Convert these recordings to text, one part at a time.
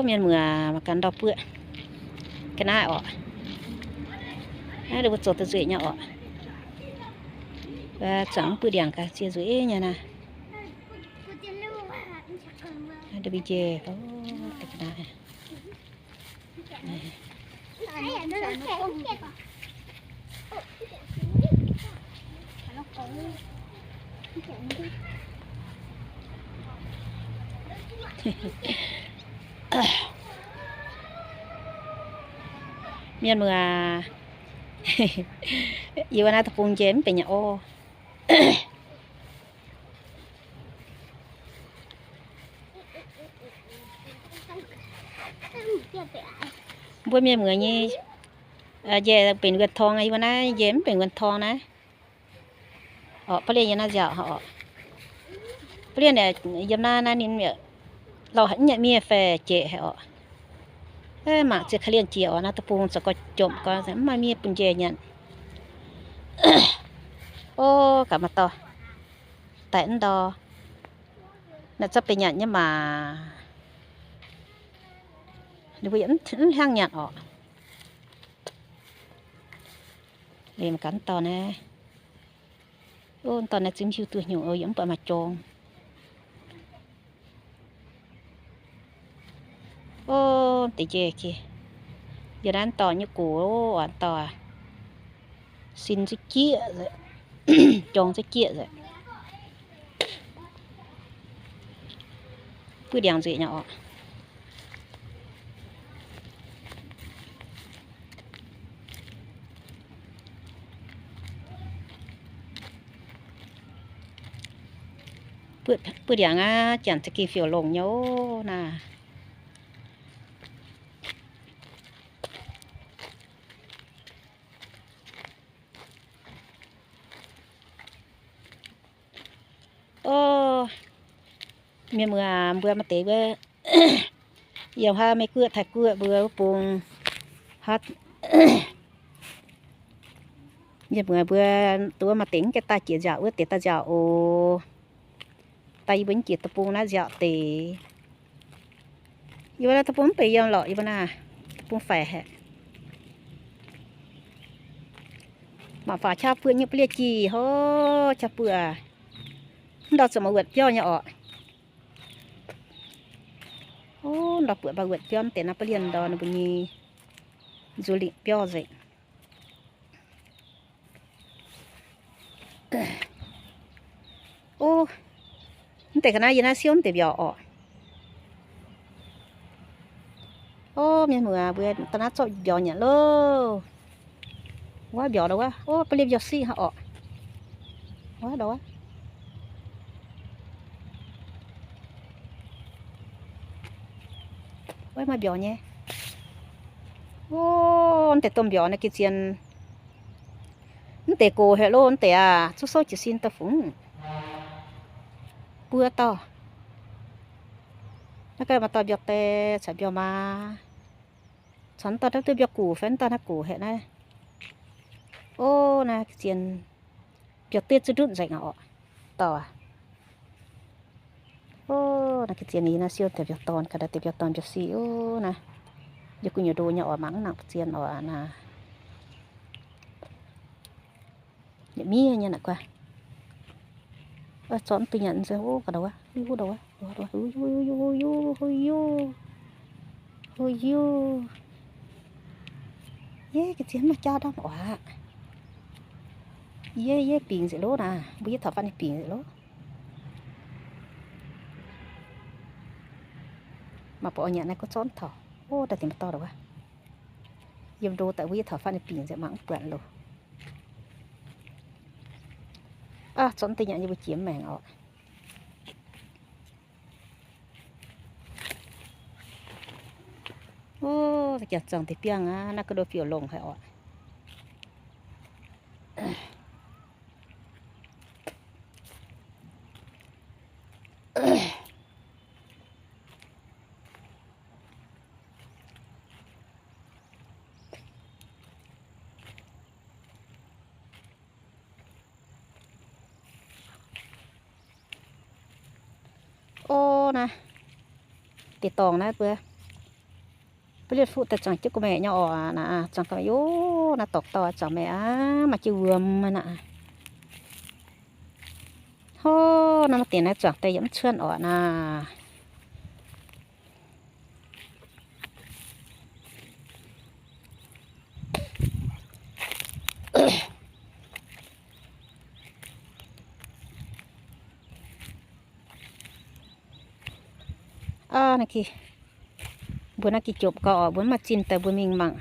Mienh muoz mangc gaax ndau buoqv ga'naaiv orqc. Naaiv mbuo zoux da'nzueic nyei orqc. Zuangx mv buoqv ndiangx gaax, ziex nzueic nyei naaiv. Naaiv mbuo njiec, o, ga'naaiv. Mienh muoz, yie wuov naaiv deic-bung njiec mv benx nyei orv. Mbuo mienh muoz nyei njiec benx wuonh torng, yie wuov naaiv njiec mv benx wuonh torng naaiv. Orqc, ba'lienh yiem naaiv nziaauc orqc. Ba'lienh yiem naaiv, naaiv ninh lauh haic, mv nyanc miev fai jieqv haic orqc. Mangc ziex ka'lienh jiex orqc, naaiv deic-bung zoux gau jomc gau, mv maaih miev bun njiec nyanc. O, gaax maaih dauh daic mv ndau. Naaiv za'gengh nyanc nyei maah. Ninh mbuo yaac mv hnangv nyanc orqc. Liemh gaax mv dauh naaiv. O, mv dauh naaiv zungv hiuv duqv hnyouv, o, yaac mv buatc maaih jorng. O, deix njiec, yie naaiv mv dauh nyei gox, o, mv dauh aac. Sin za'gengh jieqv nzengc, jorng za'gengh jieqv nzengc. Buoqv ndiangx nzueic nyei orqc. Buoqv ndiangx aqv, janx za'gengh fiouc longx nyei naaiv. O, mienh muoz, mbuo maaih deix wuov, yiem haaix Meiv Guoqv, Taiv Guoqv mbuo wuov bung haaix, mienh muoz mbuo duqv maaih deix mv gaengh daaih jiex nziaauc wuov deix daaih nziaauc oc. Daaih yie mbuo mv jiex deic-bung naaiv nziaauc deix. Yie mbuo naaiv deic-bung mv benx yiem lorqc, yie mbuo naaiv deic-bung faix haic. Mangc faaux qaqv buoqv nyei ba'lienh jiex, hov, qaqv buoqv aac. Mv ndau zuqc maaih wuotc biauv nyei orqc. O, ndau buatc maaih wuotc biauv, mv deix naaiv ba'lienh ndau ninh mbuo nyei nzuqc lingc biauv nzengc. O, mv deix ga'naaiv yie naaiv siouv mv deix mbiauz orqc. O, mienh muoz, mbuo daaih naaiv zorqv mbiauz nyanc loh. Wuov mbiauz ndau wuov, o, ba'lienh mbiauz siqv hnangv orqc. Wuov ndau wuov. Wuov maaih mbiauz nyei. O, mv deix domh mbiauz naaiv gengh zien. Mv deix gox haic loh, mv deix aac, zuqc souv jiez sin daaih fungx. Buo dauh. Naaiv gaax maaih dauh mbiauz die caux mbiauz maa. Caux mv dauh naaiv duqv mbiauz guc fai mv dauh naaiv guc haic naaiv. O, naaiv gengh zien. Mbiauz die zuqc ndutv nzengc aqv orqc. Dauh aac. O, naaiv gengh zien ni naaiv siouv deix mbiauz dorn, ga'ndiev deix mbiauz dorn mbiauz siqv. O, naaiv yie gu'nyuoz ndo nyei orqc, mangc mv nangc zien orqc naaiv. Yietc miev nyei naaic guaih. Zorqv duqv nyanc nzengc. O, ga'ndiev wuov, ndau wuov, ndau wuov, o, yie ga'zien maiv jauv ndamv oc aqv. Yie, yie bingx nzengc loh naaic, mbuo yie taux fatv ninh bingx nzengc loh. Mangc buatc oix nyanc naaiv gorngv zorqv taux. O, daaih dingc maiv dorh ndau wuov. Yiem ndo daaih mbuo yie taux fatv ninh bingx nzengc mangc mv buatc loh. Aav, zorqv deix nyanc yie mbuo jiex mv maengc oc. O, jangx deix biangh aqv, naaiv ga'ndo fiouc longc haic oc. O, naaiv deix dorngx naaiv mbuo Butv lietv fuqv daaih zuangx jienv gu'maeqc nyei oc. Naaiv zuangx gu'maeqc, yov, naaiv dorngx dauh zuangx meih aqv, maaih jienv wuom naaiv. Hov, naaiv maaih deix naaiv zuangx daaih yaac mv cuotv oc naaiv. Aa, naaiv, mbuo naaiv gih jomc gau oc, mbuo mv maaih zinh daaih mbuo mingh mangc.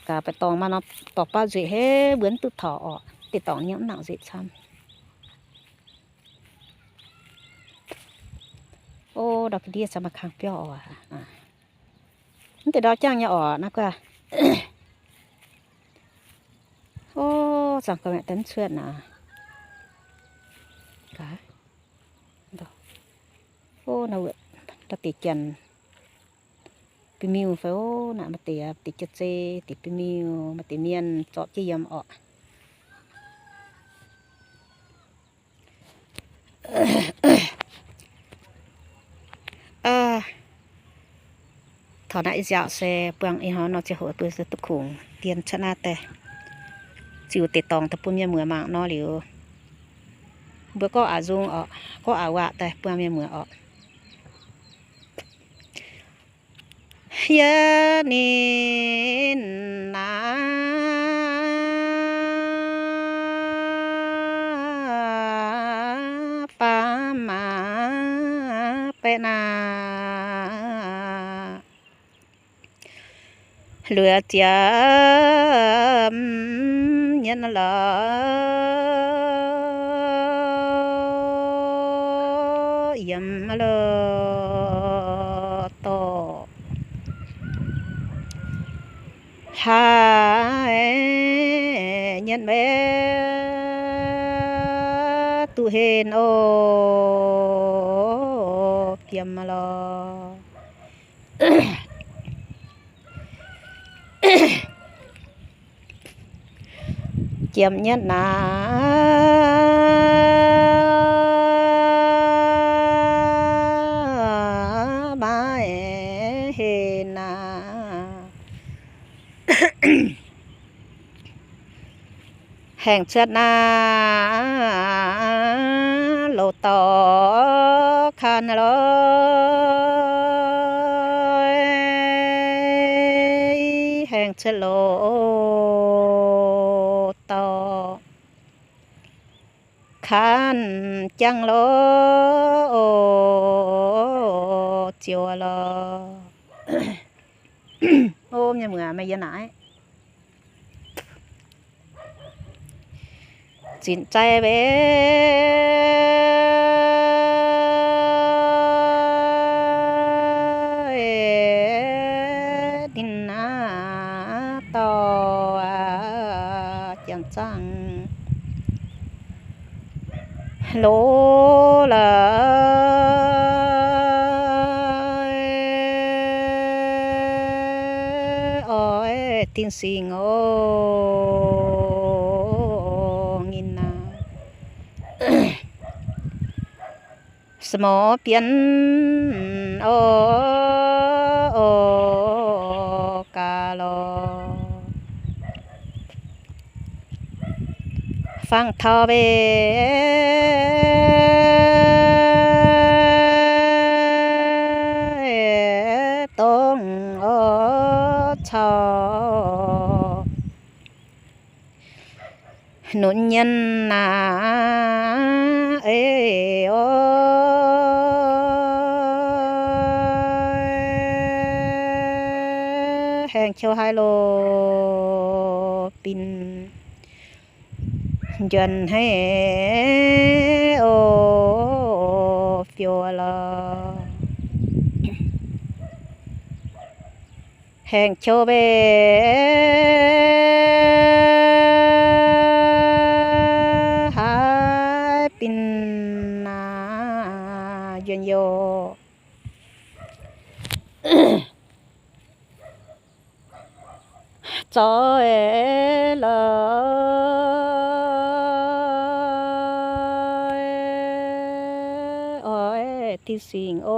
Gaax baeqc dorngx maaih nor, dorh baav nzueic haic, mbuo mv duqv taux oc. Deix dorngx nyei mv nangc nzueic camv. O, ndau ga'ndiev camv maaih kang biauv oc. Mv deix ndau jangv nyei oc, naaiv guaah. O, zuangx gau mienh daaih mv cuotv naaic. Gaax. O, naaiv wuov, ndau deix janx ba'miuh fai o, naaic maaih deix, deix jauv-zei, deix ba'miuh, maaih deix mienh zorpc jienv yiem oc. Taux naaiv ih nziaauc se buangh ih hnoi nor ziangh hoc bun duqv kungx dien cuotv naaiv daaih. Ziux deix dorngx daaih bun mienh muoz mangc nor liuz, mbuo gorngv aqc nzung oc, gorngv aqc waac daaih buangh mienh muoz oc. Yie ninh naaiv faam maaz baeqc naaiv luoqc ziepc nyeic lorz yiem lo dorh haaix nyei maiv duqv henv oc, fiem lorh. Ziepc nyeic naaiv maiv henv naaiv. Haengh cuotv naaiv loz dorh kanh lorh, haengx cuotv loz dorh kanh jangv lorh, ziouc lorh. O, mienh muoz, meih yiem naaiv zinc zai mbe ninh naaiv dorh jangx zaangh loz lorh oix dingh singx oc, nginh naaiv. Smorx bienv oc, oc, gaax lorh. Fangx taux mbe dongh oc caux nunc nyienh naaiv eix oc, haengh qou haaix loz binc njuonc haic oc, fiou lorh. Haengh qou mbe haaix binc naaiv njuonc youh zoih lorh oix dingh singx oc,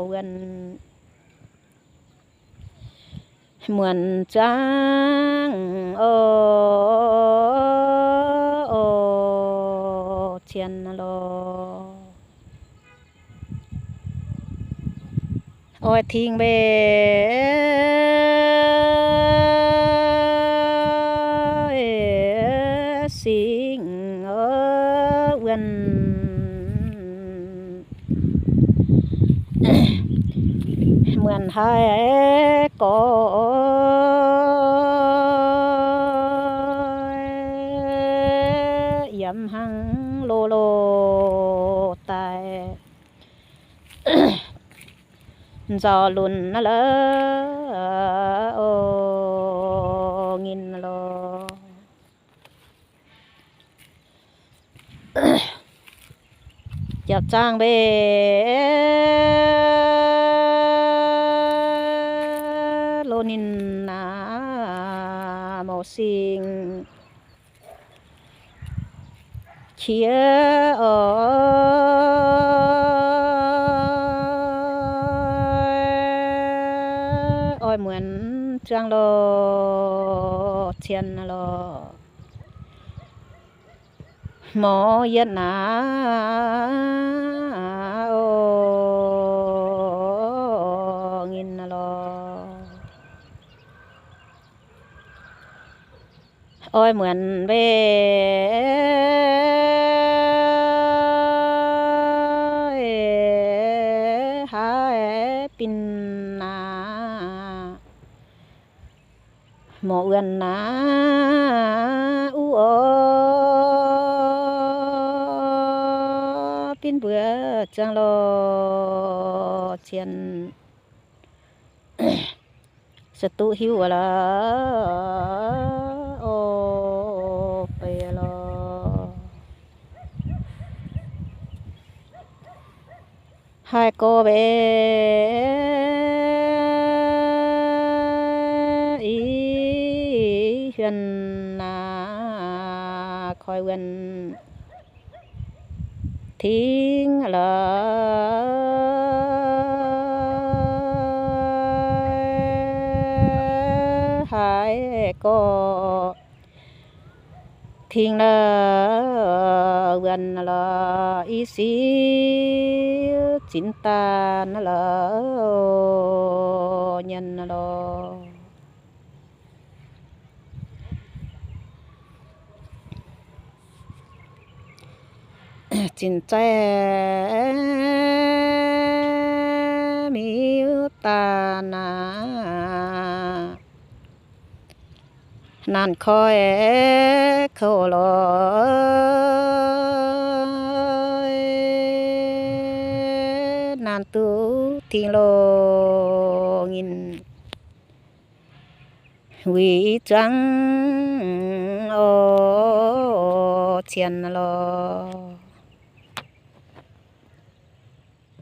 wuonh muonc zuangv o, o, cien lorh. Oix tingx mbe singx wuonh, muonc haih gorx yiem hnangv loz-loz daaih. Nzauh lunx lorh, o, nginh lorh. Jauv zaangv mbe loz ninh aac, mouz singx qiex oc. Oix muonc zuangv lorh, cien lorh. Mouz yietv naaic, o, nginh lorh. Oix muonc mbe haih bin naaic, mouz wuonh naaic uv oc. Bin mbuo zuangv lorh, cien se duqv hiuv lorh, o, beiv lorh. Haih gorx mbe i huon naaic, koi wuonh tingx lorh, haih gorx tingx lorh, wuonh lorh, i siqv zinx daaih lorh, nyanc lorh. Zinx zaih miuv daaih naaic, naanc koi kouv lorh, naanc duqv tingx loh nyinh. Wuic zuangv oc, cien lorh.